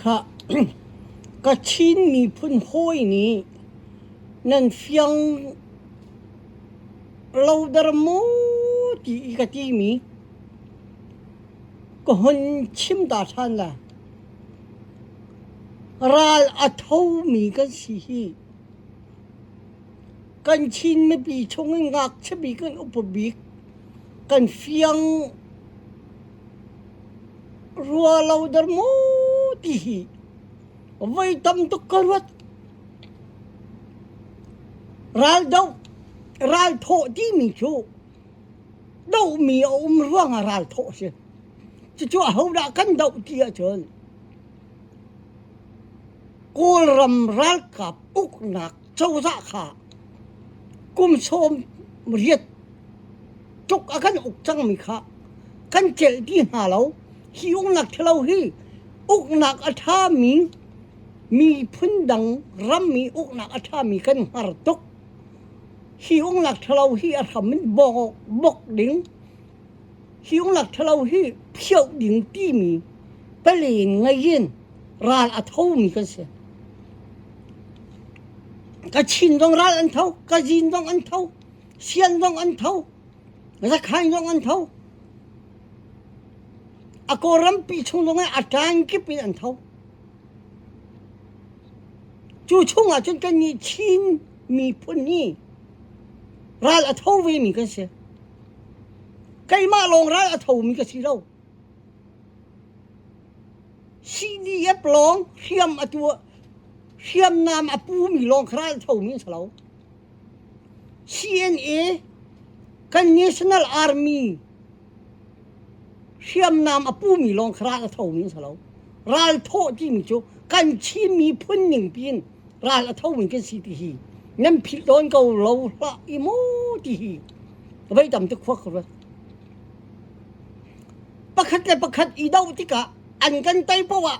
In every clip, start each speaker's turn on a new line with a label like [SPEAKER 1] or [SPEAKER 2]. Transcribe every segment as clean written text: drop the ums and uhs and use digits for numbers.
[SPEAKER 1] Khah, Kachin miphun hawi nih nan fiang lo dar maw ti i ka timi ka hun chim ta ṭhan lai. Ral a thomi kan si hi kan Chin mipi chungin ngakchia bik in upa bik kan fiang Rua lo dar maw ti hi voi tam tuk ka ruat. Ral doh, ral thawh timi cu dohmi a um ruangah ral thawh a si. Cucu ahodah kan doh ti ahcun Kawlram ralkap uknak cozah kha kum 80 tluk a kan uk cangmi kha kan celh ti hna lo. Hi uknak ṭhalo hi uknak a ṭhami miphun dang rammi uknak a ṭhami kan hngar tuk. Hi uknak ṭhalo hi a hram in bok ding, hi uknak ṭhalo hi phioh ding timi palen ngei in ral a thomi kan si. Kachin zong ral an tho, Kazin zong an tho, Sian zong an tho, Zakhain zong an tho. A Kawlrampi chung zong ah a ṭang kip in an tho. Cu chungah cun kannih Chin miphun hi ral a tho vemi kan si. Keimah lawng ral a thomi ka si lo. CDF lawng hriam a tuah hriamnam a pumi lawng kha ral a thomi an si lo. CNA kan National Army hriamnam a pumi lawng kha ral a thomi an si lo. Ral thawh timi cu kan Chin miphun ning piin ral a thomi kan si ti hi nan philh tawn ko lo hlah i maw ti hi voi tam tuk khua ka ruat. Pakhat le pakhat i doh tikah an kan tei poah ah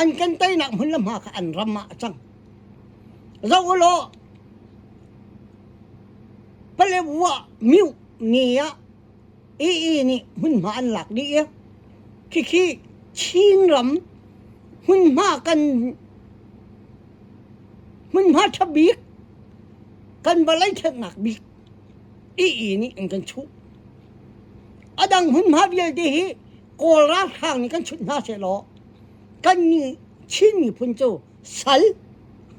[SPEAKER 1] an kan teinak hmun le hma kha an ram ah a cang. Zoh u law Paletwa myu ni ah AA nih hmunhma an lak dih i khikhi Chinram hmunhma kan hmunhma ṭha bik kan vawlei ṭhatnak bik AA nih an kan chuh. A dang hmunhma vialte hi Kawl ralhrang nih kan chut hna sehlaw kannih Chin miphun cu sal,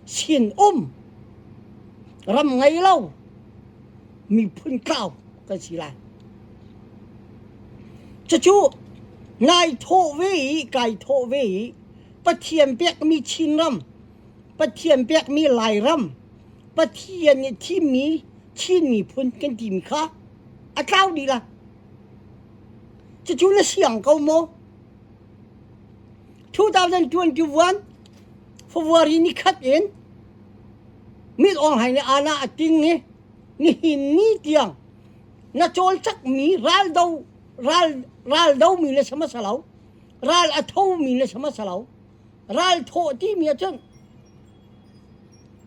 [SPEAKER 1] sinum, ram ngei lo miphun tlau kan si lai. Cucu nai thawh ve i kai thawh ve i Pathian pekmi Chinram, Pathian pekmi Lairam, Pathian nih thimmi Chin miphun kan timi kha a tlau dih lai. Cucu na siang ko maw? 2021 February ni khat in Mit Aung Hlaing nih ana a ting i nihin ni tiang na cawlcakmi raldo ral raldomi na si hmasa lo ral a thomi na si hmasa lo ral thawh timi ahcun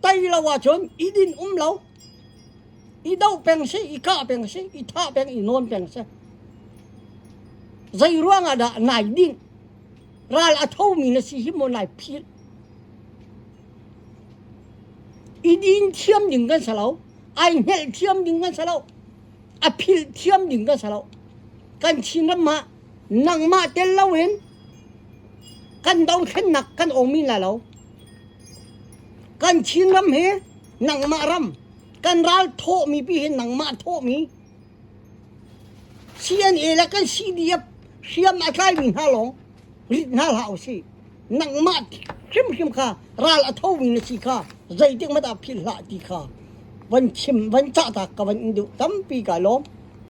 [SPEAKER 1] tei lo ahcun i din um lo i doh peng si i kah peng si i thah peng i nawn peng si zei ruang ah dah nai dinh ral a thomi na si hi maw nai philh i din thiam ding kan si lo ai hngelh thiam ding kan si lo a philh thiam ding kan si lo kan Chinram ah nangmah tel loin kan dothlennak kan awmi lai lo kan Chinram hi nangmah ram kan ral thawhmi pi hi nangmah thawhmi CNA le kan CDF hriam a tlaimi hna lawng rit hna hlah usih nangmah hrimhrim kha ral a thomi na si kha zeitik hmanh ah philh hlah ti kha van chim van cah ta ka van in duh tampi ka lawm.